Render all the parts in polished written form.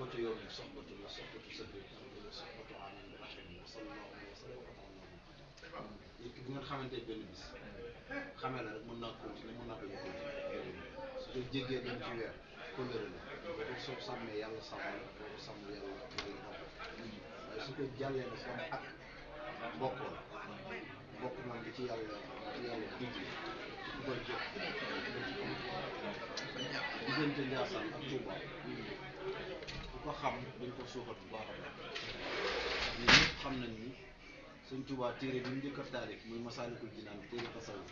صحبة يوم صحبة صحبة سهر صحبة عام رحم وصلى الله وسلم nit ki bu ngeen xamante benn bis xamee la rek mën naa continuer mën naa bañ a continuer su ko jéggee dem ci weer kóllëre la boo ko soo sàmmee yàlla sàmm la boo ko sàmm yàlla may la waaye su ko jàllee nag kon ak mbokkoo la mbokk moom di ci yàlla digg ku koy jot diggante Ndiassane ak Touba ku ko xam dañ ko suuxat bu baax a baax ñun ñëpp xam nañ ni Sëñ Touba téere bi mu njëkk a taalif muy Masaalikul Jinaan téere tasawuf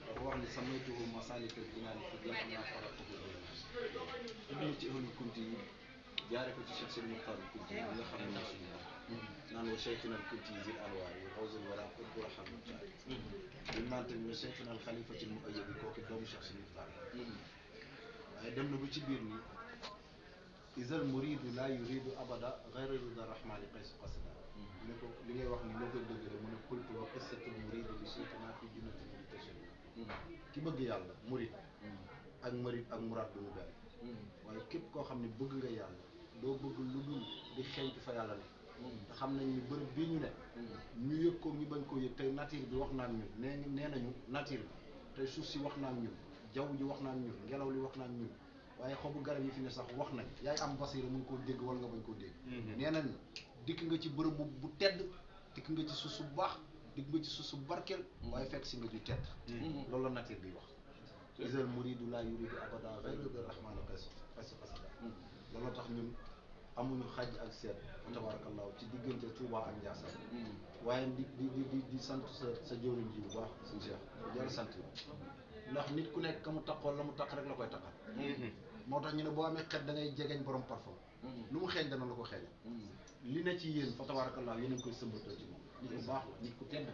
dafa wax ni samaytuhu Masaalikul Jinaan fi jëm am naa faratuhu tudd ci ahlul kunti yi jaare ko ci Cheikh Sidi Muxtaar Kunti yi nga xam ne mooy suñu naan wa Cheikhinal Kunti yi zil anwaar yi xawsul wala qutbu raxal muxtaar yi naan tamit wa Cheikhinal xalifatil mu ayyadi kooku doomu Cheikh Sidi Muxtaar waaye dem na ba ci biir ni isal muridu la yuridu abada gayra rida rahmani qaysu qasida ne ko li ngay wax ni loo koy dëgg rek mu ne qultu wa qissatul muridi li cheikhina fi junnati mutashabi ki bëgg yàlla murid ak murid ak murad du ñu benn waaye képp koo xam ne bëgg nga yàlla doo bëgg lu dul di xeeñtu fa yàlla ne te xam nañ ni bërëb bii ñu ne ñu yëg ko ñu bañ koo yëg tey nature bi wax naa ñun nee nañu nature bi tey suuf si wax naa ñun jaww ji wax naa ñun ngelaw li wax naa ñun waaye xobu garab yi fi ne sax wax nañ yaay am basira mu ngi koo dégg wala nga bañ koo dégg nee nañ dikk nga ci bërëb bu tedd dikk nga ci suuf su baax dikk nga ci suuf su barkeel waaye fekk si nga ju tedd loolu la nature bi wax isal muridu la yuridu abada ghayra rahmani qaysu qasida loolu tax ñun amuñu xaj ak seet fa tabarakallahu ci diggante Touba ak Ndiassane waaye di sant sa jëwriñ ji bu baax suñu Cheikh jërë sant la ndax nit ku nekk ka mu taqoon la mu taq rek la koy taqal moo tax ñu ne boo amee xet da ngay jegeñ borom parfum lu mu xeeñ dana la ko xeeñal li na ci yéen fa tabarakallahu yéen a ngi koy sëmbatoo ci moom nit ku baax la nit ku tedd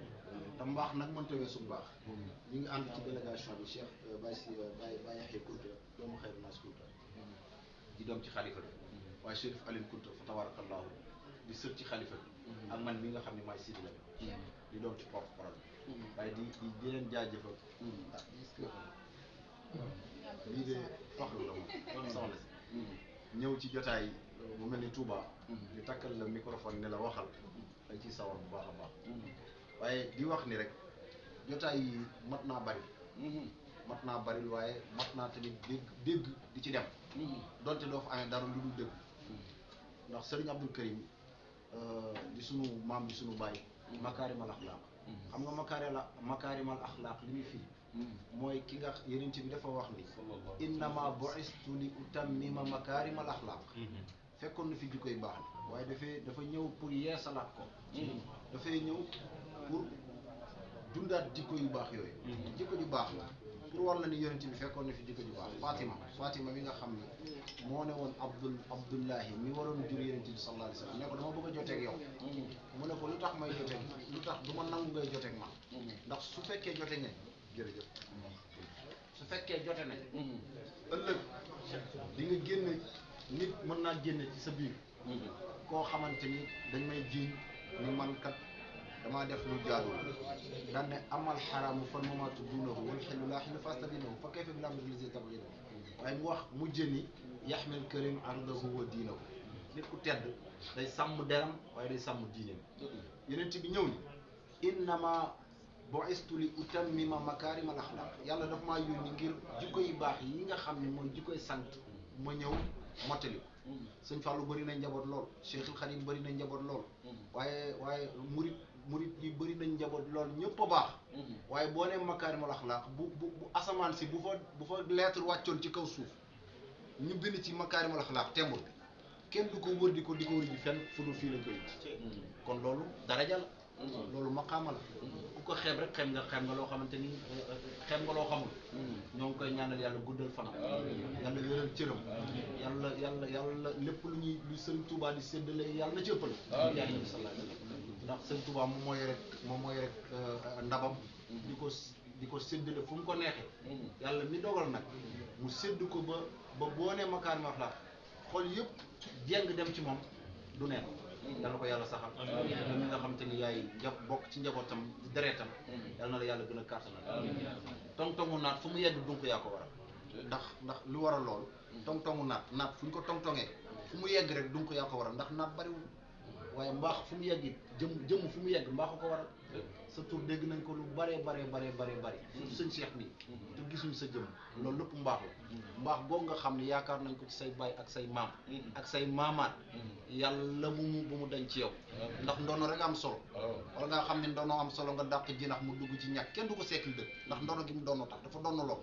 te mbaax nag mënta weesu baax ñu ngi ànd ci délégation bi Cheikh Baye Yaxya Kunta doomu Xayru Naas Kunta di doom ci xalifa bi waaye Chérif Aline Kunta fa tabarakallahu di sët ci xalifa bi ak man mi nga xam ne maay Sidi la di doom ci porte parole waaye di leen jaajëfal est-ce que lii de faxlu la moom soxna si ñëw ci jotaay bu mel ni Touba di takkal la microphone ne la waxal dañ ciy sawar bu baax a baax waaye di wax ni rek jotaay yi mat naa bari waaye mat naa tamit dégg di ci dem donte doo fa amee dara lu dul dégg ndax Serigne Abdou Karim di sunu maam di sunu baay makaarimal axlaaq xam nga makaarimal axlaaq li muy fii mooy ki nga yeneen bi dafa wax ni innama bu'istu li utammima makaarimal axlaaq fekkoon na fi jikko yu baax waaye dafa ñëw pour yeesalaat ko dafay ñëw pour dundaat jikko yu baax yooyu jikko ju baax la pour war la ni yonent bi fekkoon na fi jikko ju baax Fatima mi nga xam ni moo ne woon Abdullahi mi waroon jur yonent bi sallallahu alayhi wa sallam ne ko dama bëgg a joteeg yow mu ne ko lu tax may joteeg lu tax du ma nangu ngay joteeg ma ndax su fekkee jote nañ jërëjëf su fekkee jote nañ ëllëg di nga génne nit mën naa génne ci sa biir koo xamante ni dañ may jiiñ ni man kat damaa def lu jaadu daan ne amal xaraamu fan mamaatu duunahu wal xillu laa xillu fastabinahu fa kayfa bil amri lazi tabghinahu waaye mu wax mujjë ni yaxmel karim ardahu wa diinahu nit ku tedd day sàmm deram waaye day sàmm diineem yeneen bi ñëw ni innama bu'istu li utammima makaarimal axlaaq yàlla daf maa yónni ngir jikko yu baax yi nga xam ne mooy jikkoy sant ma ñëw mottali ko sëñ Fallou bëri na njaboot lool Cheikhul Khadim bëri na njaboot lool waaye murit yi bëri nañ njaboot lool ñëpp a baax waaye boo nee makaarimal axlaaq bu asamaan si bu fa lettre wàccoon ci kaw suuf ñu bind ci makaarimal axlaaq tembul bi kenn du ko wër di ko wër ji fenn fu dul fii lañ koy kon loolu daraja la loolu maqaama la ku ko xeeb rek xeeb nga loo xamante ni xeeb nga loo xamul ñoo ngi koy ñaanal yàlla guddal fanam yàlla wéral cëram yàlla lépp lu Sëriñ Touba di séddale yàlla na ci ëppal yàlla nabi sallallahu alayhi wa sallam ndax Sëriñ Touba moom mooy rek ndabam di ko séddale fu mu ko neexee yàlla mi dogal nag mu sédd ko ba boo nee makaarimal axlaaq xol yëpp jeng dem ci moom du neen yàlla ko yàlla saxal moom mi nga xam te ni yaay bokk ci njabootam deretam yàlla na la yàlla gën a kàttanal tong-tongu naat fu mu yegg dunq yaa ko waral ndax lu waral lool tong-tongu naat fu ñu ko tong-tongee fu mu yegg rek du ko yaa ko waral ndax naat bariwul waaye mbaax fu mu yegg it jëm fu mu yegg mbaax ko waral sa tur dégg nañ ko lu bare surtout sëñ Cheikh nii te gisuñ sa jëm loolu lépp mbaax la mbaax googu nga xam ne yaakaar nañ ko ci say baay ak say maam ak say maamaat yàlla bu mu dañ ci yow ndax ndono rek am solo wala nga xam ne ndono am solo nga dàq jinax mu dugg ci ñàkk kenn du ko seekil dëgg ndax ndono gi mu doonoo tax dafa doon lool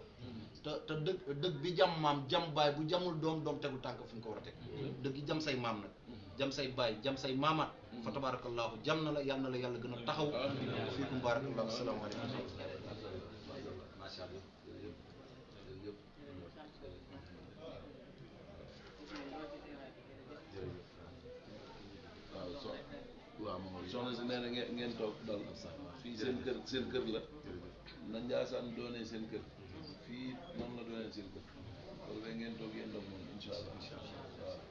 te dëgg bi jam maam jam baay bu jamul doom tegul tànk fu ñu ko war a teg dëgg yi jam say maam nag jam say baay jam say maamaat fa tabarakallahu jam na la yàlla gën a taxaw fiikum barakallahu asalaamaaleykum macha allah waaw moom soxna si nee na ngeen toog dal fii seen kër la na Njaasaan doonee seen kër fii noonu la doonee seen kër loolu ngeen toog yéen doog moom incha allah waaw